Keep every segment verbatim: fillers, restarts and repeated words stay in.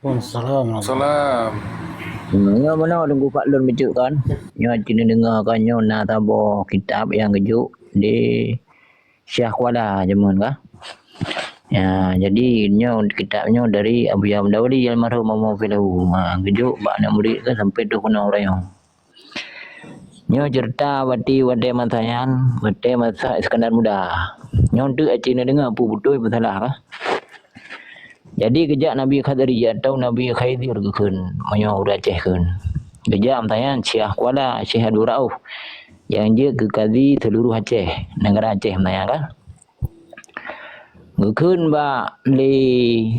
Waalaikumsalam. Salam. Hmm, nyoe meunoe Teungku Fadlun bacut kan. Nyoe cit neudeungoe kan nyoe na saboh kitab nyang geujok di Syiah Kuala jameun kan. Ya, jadi nyoe kitab nyoe dari Abuya Mudawali almarhum Abu Filahu. Ha, geujok bak aneuk murit kan sampai troh keunoe uroe nyoe. Nyoe ceurita watèe, watèe masa nyan, watèe masa Iskandar Muda. Nyoe teuk cit neudeungoe peue beutôi peue salah kah. Jadi geujak Nabi Khadri atau Nabi Khidir geukheun, meunyoe ureueng Aceh kheun. Geujak masa nyan Syiah Kuala, Syekh Abdul Rauf nyang jeuet keu kadhi seuluruh Aceh, neugara Aceh masa nyan kan. Geukheun bak lé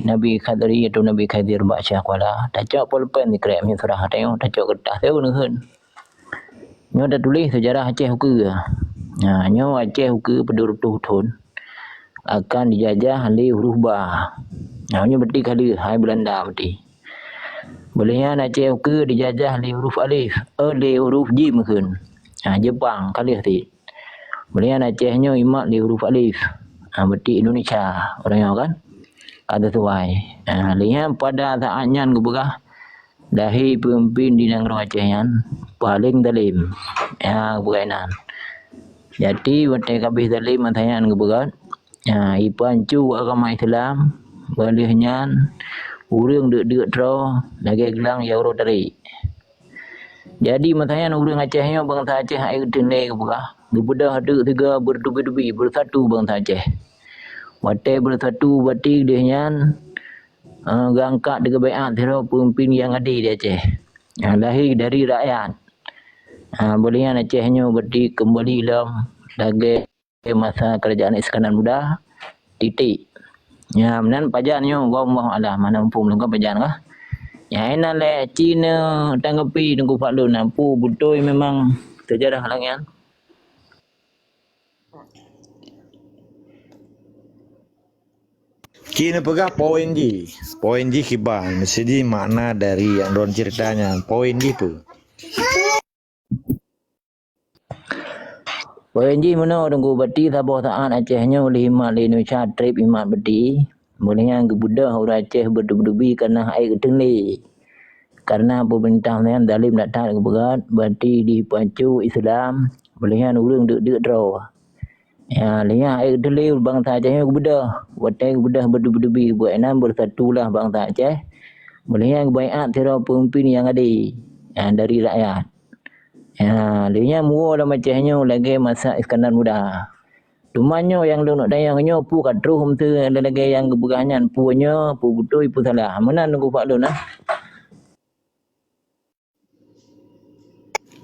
Nabi Khadri atau Nabi Khidir bak Syiah Kuala, tacok polpen sikrek miseurah teuh, tacok keureutah teuh geukheun. Nyoe tatuléh seujarah Aceh ukeue. Nah, nyoe Aceh ukeue padum reutôh thon akan dijajah lé huruf ba. Nah, nyoe beuti ka lheueh hai Beulanda beuti. Boh lheueh nyan Aceh ukeue dijajah lé huruf alif, eh, lé huruf jim kheun. Nah, Jepang ka lheueh cit. Boh lheueh nyan Aceh nyoe imat lé huruf alif. Ha, beuti Indonesia, ureueng nyoe kan? Ka teutuai. Ha, lheueh nyan pada saat nyan geupeugah, lahé peumimpin di nanggroe Aceh nyan paleng zalim. Ya, geupeugah inan. Jadi, watèe ka abéh zalim masa nyan geupeugah, ya, ipancu agama Islam, boh lheueh nyan ureueng deuk-deuk droe lagèe geulang nyang uroe tarek. Jadi, masa nyan ureueng Aceh nyoe, bansa Aceh hai geuteun lé geupeugah, geubeudôh deuk sigoe beutubi-tubi, beusatu bansa Aceh. Watèe beusatu bati deuh nyan, eh, geuangkat digeubaiat sidroe peumimpin nyang ade di Aceh. Nyang lahé dari rakyat. Ah, boh lheueh nyan Aceh nyoe bati keumbali lom lagèe masa keurajaan Iskandar Muda, titik. Ya, meunan pajan nyoe, wallahu a'lam, hana muphom lôn ka pajan kah. Ya, inan lé cit neutanggapi Teungku Fadlun, na peue beutôi memang seujarah lagèe nyan. Cit neupeugah poin jih, poin jih kiban, meusti jih makna dari nyang droen ceurita nyan, poin jih peue? Poin jih meunoe Teungku, bati saboh saat Aceh nyoe lheueh imat lé Indonesia trép imat bati. Boh lheueh nyan geubeudôh ureueng Aceh beutubi-tubi kareuna hai geuteun lé. Kareuna peumeurintah nyan zalim that-that geupeugah, bati dipancu Islam, boh lheueh nyan ureueng deuk-deuk droe. Ya, lheueh nyan hai geuteun lé bansa Aceh nyoe geubeudôh. Watèe geubeudôh beutubi-tubi, buet inan beusatulah bansa Aceh. Boh lheueh nyan geubaiat sidroe peumimpin nyang ade, ya, dari rakyat. Ya, lheueh nyan muwoe lam Aceh nyoe lagèe masa Iskandar Muda. Teuma nyoe nyang lôn neuk tanyong nyoe, peue ka troh meuseu lagèe nyang geupeugah nyan, peue nyoe, peue beutôi, peue salah. Meunan Teungku Fadlun, ah.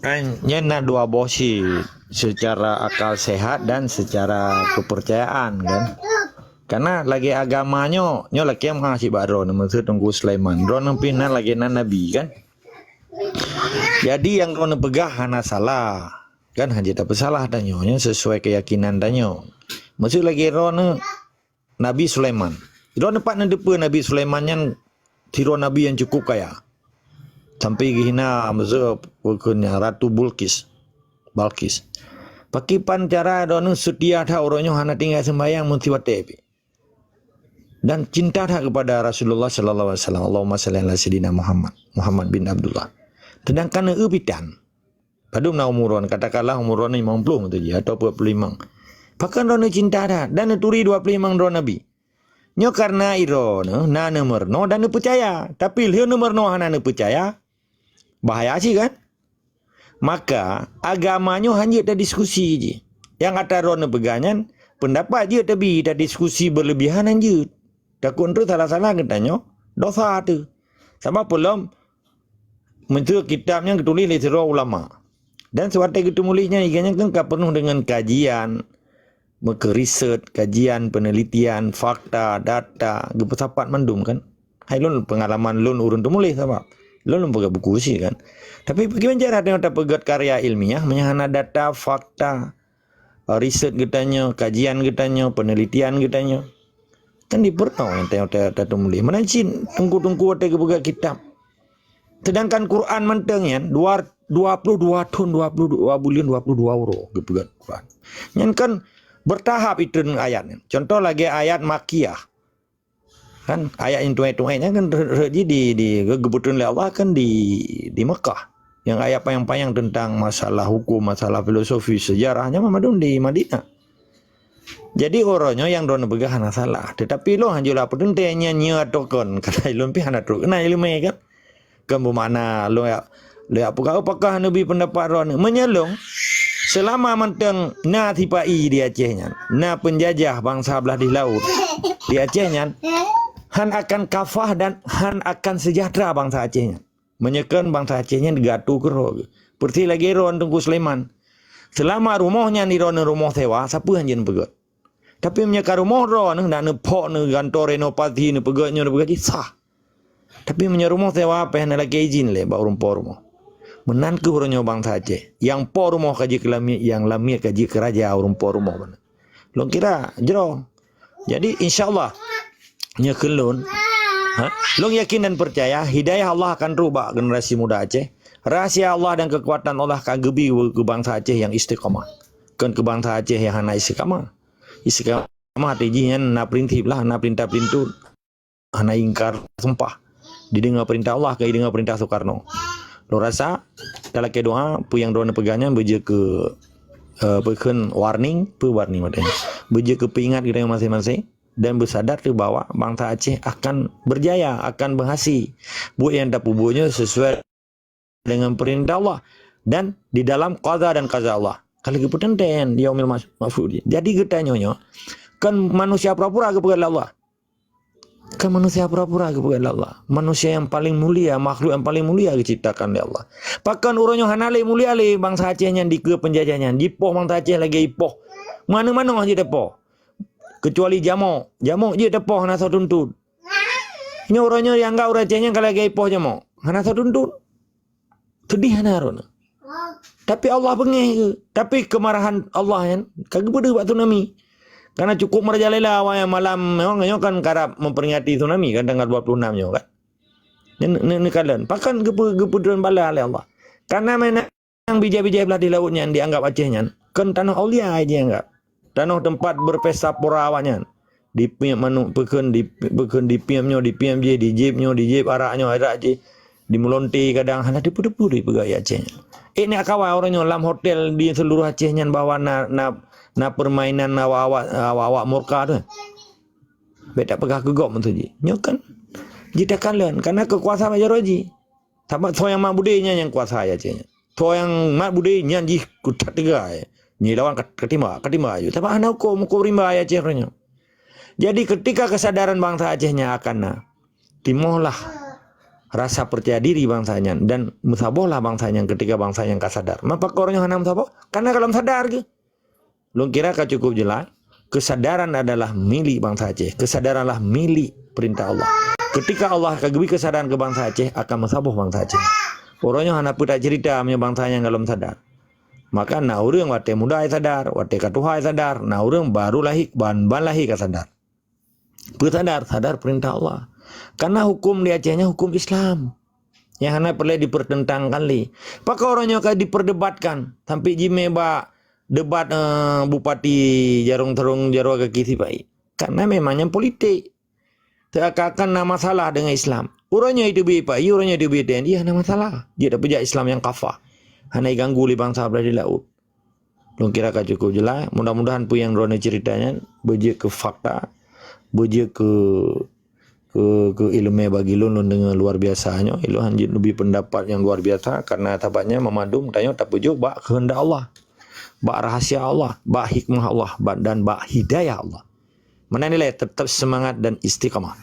Kan, nyan na dua boh cit, secara akal sehat dan secara kepercayaan, kan. Karena lagèe agama nyoe, nyoe lakèe meu'ah cit bak droeneuh, meuseue Teungku Sulaiman. Droeneuh pih na lagèe na nabi, kan. Jadi, nyang droeneuh peugah hana salah. Kan, hana tapeusalah tanyoe, nyoe sesuai keyakinan tanyoe. Meuseue lagèe droeneuh Nabi Sulaiman. Droeneuh pat neuteupeue Nabi Sulaiman nyan sidroe nabi nyang cukup kaya. Sampai geuhina meuseue peue kheun nyan Ratu Bulqis. Balqis. Pakriban cara droeneuh seutia that uroe nyoe hana tinggai seumbahyang meuseuti watèe pih. Dan cinta that kepada Rasulullah sallallahu alaihi wasallam. Allahumma shalli ala sayyidina Muhammad, Muhammad bin Abdullah. Sedangkan eu pitan. Padum na umur droeneuh, katakanlah umur droeneuh limong ploh meutuji atau dua puluh lima. Pakon droeneuh cinta that dan neuturi dua puluh lima droe nabi. Nyoe kareuna droeneuh na neumeurunoe dan neupeucaya. Tapi lheueh neumeurunoe hana neupeucaya, bahaya cit kan? Maka, agama nyoe hana jeuet tadiskusi jih. Nyang ata droeneuh peugah nyan, peundapat jeuet tabi tadiskusi beuleubihan hana jeuet. Takot treuk salah-salah geutanyoe, dosa teuh. Sabab peue lom, meuseue kitab nyan geutuléh lé sidroe ulama. Dan seuwatèe geuteumuléh nyan, ié nyan kan ka peunoh deungon kajian, meukeuriset, kajian, penelitian, fakta, data, geupeusapat mandum kan. Hai lôn peungalaman lôn ureueng teumuléh sabab lôn lôn peugah buku cit kan. Tapi bagaimana cara tanyoe tapeugèt karya ilmiah meunyo hana data, fakta, riset geutanyoe, kajian geutanyoe, penelitian geutanyoe? Kan dipeureunoe nyang tanyoe ta-, tateumuléh. Meunan cit teungku-teungku watèe geupeugah kitab. Sedangkan Quran mantong nyan dua, dua puluh dua thon, dua puluh dua buleuen, dua puluh dua uroe geupeugah Quran. Nyan kan bertahap itreun ayat nyan. Contoh lagèe ayat Makkiyah. Kan ayat nyang tuet-tuet nyan kan rhot-rhot jih di, di, geubeuteun lé Allah kan di, di Mekah. Nyang ayat panyang-panyang teuntang masalah hukum, masalah filosofi, sejarah nyan mandum di Madinah. Jadi uroe nyoe nyang droeneuh peugah hana salah. Tetapi lôn hanjeuet lôn peuteuntèe nyan nyoe atau kon. Karena lôn pih hana trok keunan ileumèe kan. Kan beumakna lôn jak, lôn jak peugah, "Oh, pakon hana neubi pendapat droeneuh?" Meunyoe lôn, selama mantong na sipa-i di Aceh nyan, na penjajah bansa blah dih laôt di Aceh nyan, han akan kafah dan han akan sejahtera bansa Aceh nyan. Meunyoe kon bansa Aceh nyan geuatoe keudroe geuh. Peureusih lagèe droeneuh Teungku Sulaiman. Selama rumoh nyan di droeneuh rumoh sewa, sapeue hanjeuet neupeugèt. Tapi meunyoe ka rumoh droeneuh, na neuphok, neugantoe renovasi, neupeugèt nyoe, neupeugèt jih, sah. Tapi meunyoe rumoh sewa, payah neulakèe izin lé bak ureueng po rumoh. Meunan kheueh uroe nyoe bansa Aceh. Nyang po rumoh ka jeuet keu lamiet, nyang lamiet ka jeuet keu raja ureueng po rumoh. Lôn kira jroh. Jadi, insya Allah, nyoe kheun lôn, ha? Lôn yakin dan peucaya, hidayah Allah akan trok bak generasi muda Aceh. Rahsia Allah dan keukuatan Allah ka geubi keu bansa Aceh nyang istiqamah. Kon keu bansa Aceh nyang hana istiqamah. Istiqamah arti jih nyan na prinsip lah, na peurintah-peurintah, hana ingkar sumpah. Dideungoe peurintah Allah, kon dideungoe peurintah Soekarno. Lôn rasa, talakèe doa, peue nyang droeneuh peugah nyan beujeuet keu, eh, peue kheun warning, peue warning maksudnya? Beujeuet keu peuingat geutanyoe maséng-maséng dan beusadar teuh bahwa bansa Aceh akan berjaya, akan berhasil. Buet nyang tapeubuet nyoe sesuai dengan perintah Allah dan di dalam qada dan qaza Allah. Ka lheueh geupeuteuntèe di Yaumil Mas-, Mahfud. Jadi geutanyoe nyoe kan manusia pura-pura geupeugah lé Allah. Kan manusia pura-pura geupeugah lé Allah. Manusia yang paling mulia, makhluk yang paling mulia geuciptakan lé Allah. Pakon uroe nyoe hana lé mulia lé bansa Aceh nyan dikeue penjajah nyan. Jipoh bansa Aceh lagèe jipoh. Manoe-manoe jeuet tapoh. Kecuali jamok. Jamok jeuet tapoh hana soe tuntut. Nyoe uroe nyoe jianggap ureueng Aceh nyan ka lagèe jipoh jamok. Hana soe tuntut. Seudeh hana droeneuh. Tapi Allah beungèh keu. Tapi keumarahan Allah nyan ka geupeudeuh bak tsunami. Karena cukup merajalela awak nyan malam nyoe, nyoe kan karab memperingati tsunami kan tanggal dua puluh enam nyoe kan. Neu-, neu-, neukalon. Pakon geupeu-, geupeudreun bala lé Allah. Karena meunan bijèh-bijèh blah di laôt nyan dianggap Aceh nyan, kon tanoh aulia jianggap. Tanoh teumpat berpesta pora awak nyan. Dipiep manok peukheun, di-, peukheun dipiep nyoe, dipiep jih, dijieb nyoe, dijieb arak nyoe, arak jih. Dimeulonte kadang hana teupeu-teupeu dipeugah Aceh nyan. Eh, nyak kawan uroe nyoe lam hotel di seluruh Aceh nyan bahwa na, na, na permainan awak-awak, awak-awak murka tu. Bèk tapeugah keu gob meutuji. Nyoe kan jitakalon karena keukuasaan bak jaroe jih. Sabab soe nyang mat budé nyan nyang kuasa ya Aceh nyan. Soe nyang mat budé nyan jih kuthat teuga ya. Nyi lawan kat-, katimba, katimba aju. Sabab hana huköm, huköm rimba ya Aceh nyoe. Jadi ketika kesadaran bangsa Aceh nyan akan na, timohlah rasa percaya diri bangsa nyan dan meusabohlah bangsa nyan ketika bangsa nyan ka sadar. Mapa keu uroe nyoe hana meusaboh? Karena ka lom sadar geuh. Lôn kira ka cukup jeulaih, kesadaran adalah milik bangsa Aceh. Kesadaran adalah milik perintah Allah. Ketika Allah ka geubri kesadaran keu bangsa Aceh, akan meusaboh bangsa Aceh. Uroe nyoe hana peue taceurita meunyoe bangsa nyan ka lom sadar. Maka na ureuëng watée muda sadar, watée ka tuha sadar, na ureuëng baru lahé, ban, ban lahé ka sadar. Peue sadar? Sadar perintah Allah. Karena hukum di Aceh nyan hukum Islam. Nyang hana peureulée dipertentangkan lé. Pakon uroe nyoe ka diperdebatkan sampai jimé bak debat, eh, bupati Jarong Terong Jarwa Gaki Sipai? Karena memang nyan politik. Seakan-akan na masalah dengan Islam. Uroe nyoe iteubiet P A I, uroe nyoe iteubiet T N I, hana masalah. Jeuet tapeujak Islam nyang kafah. Hana iganggu lé bansa blah di laôt. Lôn kira ka cukup jeulaih. Mudah-mudahan peue nyang droeneuh ceurita nyan beujeuet keu fakta, beujeuet keu, keu, keu iéleumé bagi lôn. Lôn deungoe luar biasa nyoe. Ilôn hanjeuet neubi peundapat nyang luar biasa karena sabab nyan meumandum tanyoe tapeujok bak keuheundak Allah, bak rahasia Allah, bak hikmah Allah, bak, dan bak hidayah Allah. Meunan ilée, tetap seumangat dan istiqamah.